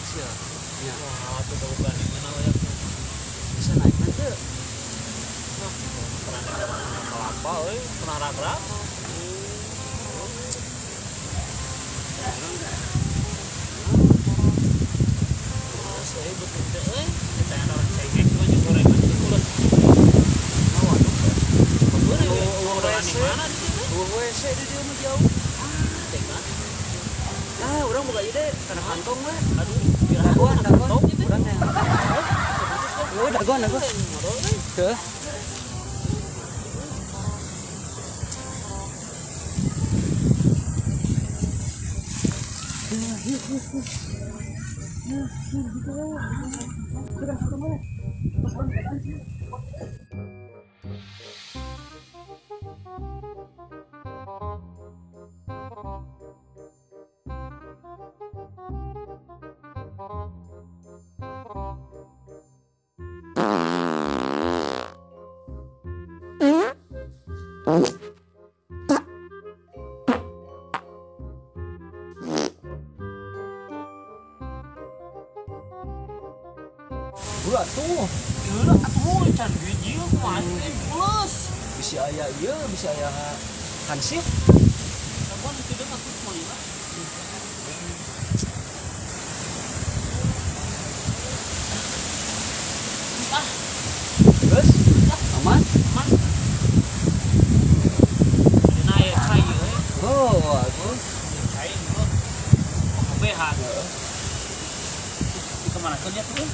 Sia. Ya. Wah, tuh boga di mana we. Bisa naik teu? Nah, pernah naik kelapa euy, pernah ragrag. Terus euy betul teh euy, kita ada orang cengek mah jeung gorengan teh kulus. Oh, waduh. Gorengan di mana di dieu teh? WC di dieu mah jauh. Ah, teh kan. Ah, urang boga ide kana kantong we. Aduh, dagoan, dagoan. Urang teh. Oh, dagoan, dagoan. Heuh. Bro atuh, geura atuh can gijil kumaha teh plus. Bisi aya ieu, bisi aya hansip. Saban itu deung atuh kumaha. Ah. Terus aman? Aman. Dina aya cai euy. Oh, aduh. Cai ieu. Kobehan. Heeh. Di kemana tuh dia tuh?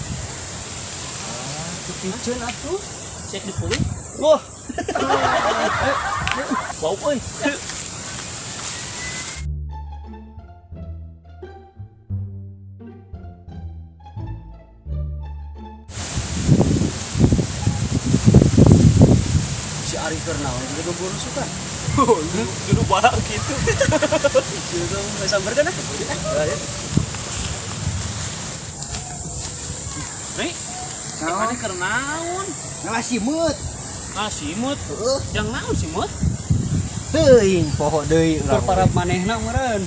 Piceun atuh. Cek di pulih. Wah. Bau euy. Si Ari keur naon juga burusukan. Dulu barak gitu. Itu sambar kan ah? Ya. Ri. Naon keur naon? Ngalah simut. Ah simut. Heeh. Jang naon simut? Teuing poho deui urang. Para manehna meureun.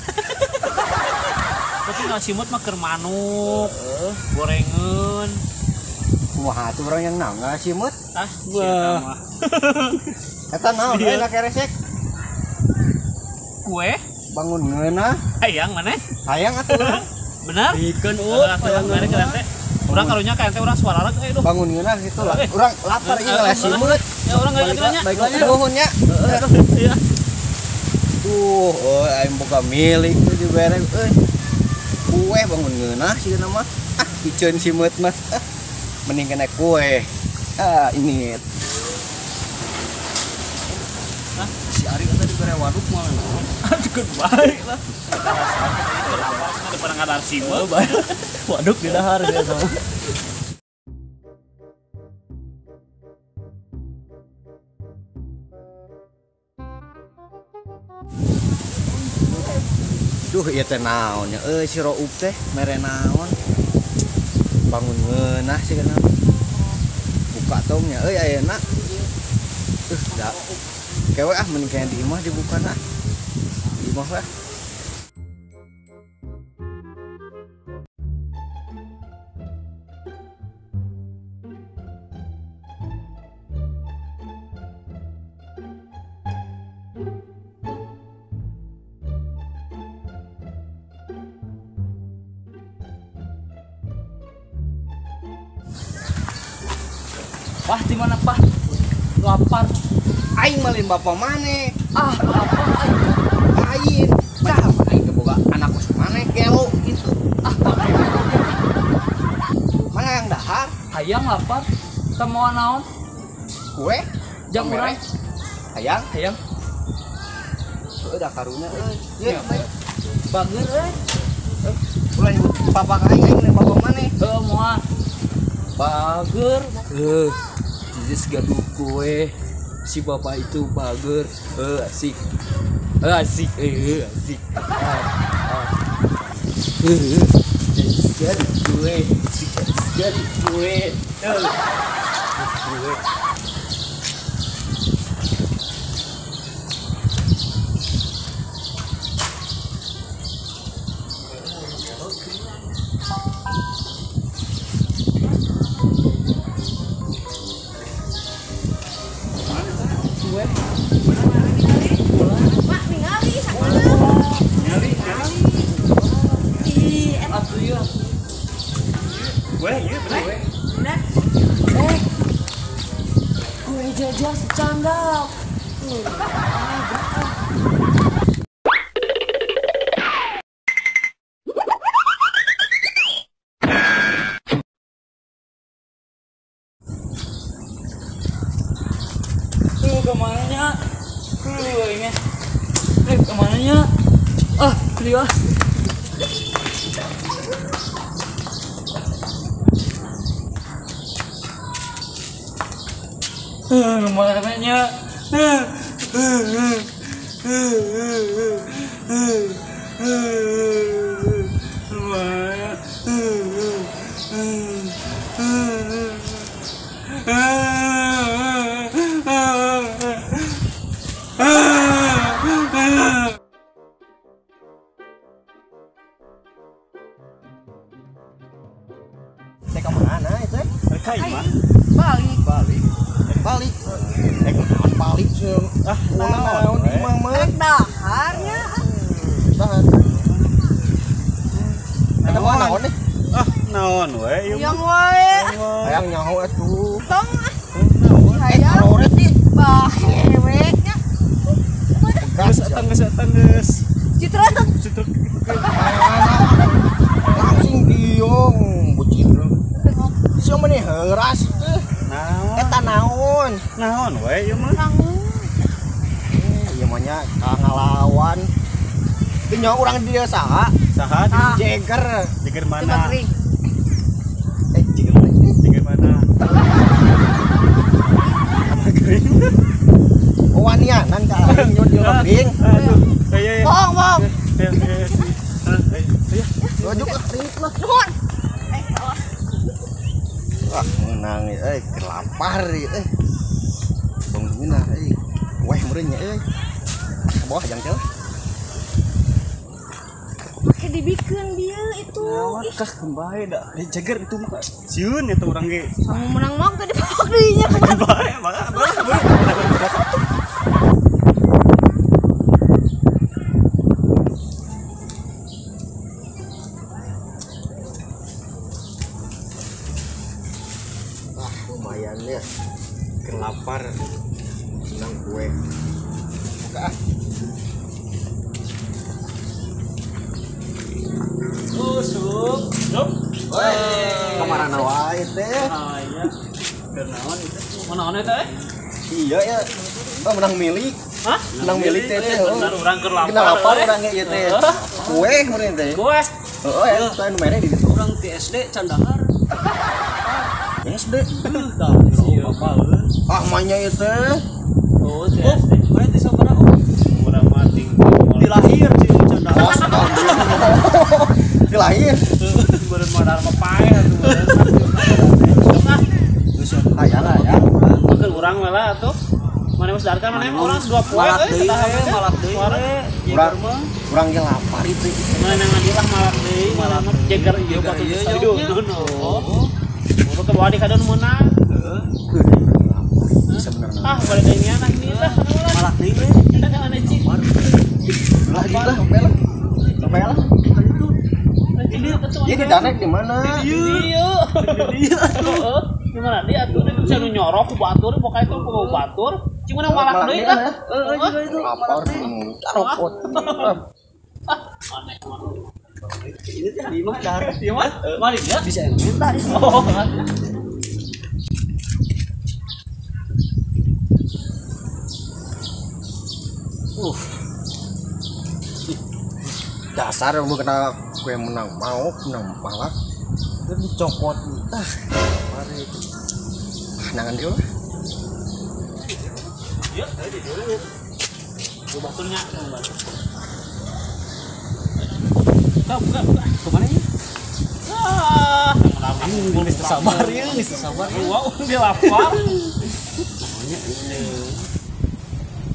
Tapi ngalah simut mah keur manuk. Gorengeun. Kumaha atuh urang yang naon ngalah simut? Ah, wah. Eta naon euy na keresek? Kue? Bangun ngeunah. Hayang maneh? Hayang atuh urang. Bener? Bikeun euy. Hayang maneh. Urang karunya ka ente urang suara lagi euy duh. Bangun ngeunah kitu lah. Urang lapar ieu ngalah simut. Ya urang geus nya. Baiklah nuhun nya. Iya. Tuh, euy aing boga milik tuh dibere euy. Kue bangun ngeunah sieuna mah. Ah, piceun simut mah. Mending kena kue. Ah, ini. Hah? Si Ari kata dibere waduk moal naon. Aduh, baik lah. Ada ngadar simut. Waduk di dahar ya sama. Duh, ieu teh naon nya euy si Raup teh mere naon. Bangun ngeunah sih kana. Buka tong nya euy ayeuna. Da. Kewe ah mending kaya di imah dibuka nah. Di imah we. Pah di mana pah? Lapar. Aing malin bapak maneh. Ah, lapar aing. Lain. Dah, aing teh boga anak kos maneh gelo gitu. Ah, bapak. Mana yang dahar? Hayang lapar. Teu moal naon? Kue? Jang urang. Hayang? Hayang. Heuh da karunya euy. Ieu bager euy. Ulah nyebut papa ka aing, aing lain bapak maneh. Heuh moal. Bager. Jis gaduh kue. Si bapak itu bager. Asik. Asik, asik. Jis gaduh kue. Si gaduh kue. Kue. gue. Pak ningali sakeun. Ningali. Ih, atuh ieu. Gue ieu bener. Bener. Kue jajan secanggap. Tuh kemananya? Tuh ini. Kemananya? Ah, beli ah. Kemananya? Teh kemana itu? Mereka imah. Balik. Balik. Balik. Eh balik sih. Ah, naon imah mah? Rek daharnya. Dahar. Eta mah naon nih? Ah, naon we ieu. Yang wae. Hayang nyaho atuh. Tong ah. Naon? Karoret ih. Bah, we nya. Geus etang geus etang geus. Citra. Citra. Langsung diong bucin. Sia mah heuras teh. Naon? Eta naon? Naon we ieu mah? Ieu mah nya ngalawan. Teu nyaho urang di dieu saha? Saha? Jeger. Jeger mana? Jeger mana? Jeger mana? Gering. Wanianan ka aing nyo di gering. Aduh. Iya iya. Bohong, bohong. Iya iya. Iya. Rujuk ah ringit lah. Nuhun. Wah, menang euy, kelapar ieu euy. Bang mina euy. Weh meureun nya euy. Bawah jang teh. Pake dibikeun bieu itu. Naon kah bae da. Jeger itu mah sieun eta urang ge. Kamu menang mah gede dipok deui nya. Bae, bae, bae. Lumayan ya, kelapar, senang kue. Buka ah. Sup, sup. Woi, kemana wae teh? Ah iya. Kenaon itu? Menaon eta eh? Iya ya. Oh, menang milik. Hah? Menang milik teh teh. Bener urang keur lapar. Lapar urang ieu teh. Kue meureun teh. Kue. Heeh, eta nu mere di ditu. Urang ti SD candahar. SD. Tah, ah, mainnya itu. Oh, SD. Berarti sabaraha? Urang mah di lahir sih candahar. Di lahir. Beureun modal mah paeh atuh beureun. Geus hayang hayang. Makeun urang we lah atuh. Mana geus darkan mana urang dua poe euy malak deui. Urang ge lapar itu. Mana ngadilah malak deui, malak jeger ieu batu stadion. Oh. Urang ke bawah di kadon meunang. Heeh. Sebenarnya. Ah, balik deui nya nah ini lah. Malak deui we. Kita ka mana cik? Lah gitu lah, sampai lah. Sampai lah. Ini danek di mana? Di dieu. Atuh. Di mana dia atuh dia nu nyorok ku batur, pokoknya itu ku batur. Cing menang malak deui lah. Heeh, juga itu. Lapar, carokot. Ah, aneh. Ini teh di mah dar. Di mah? Mari dia. Bisa yang minta di sini. Oh. Dasar yang kena kue menang mau menang malak itu dicopot. Ah, mari. Nangan dia lah. Iya, tadi dulu. Gua baturnya, batur. Buka, buka, buka. Kemana ini? Ah, geus teu sabar ya, geus teu sabar. Wow, dia lapar.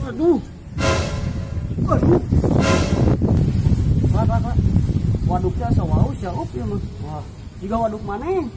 Aduh. Waduh. Wah, wah, wah. Waduknya asa wau sia up ya mah. Wah, jiga waduk maneh.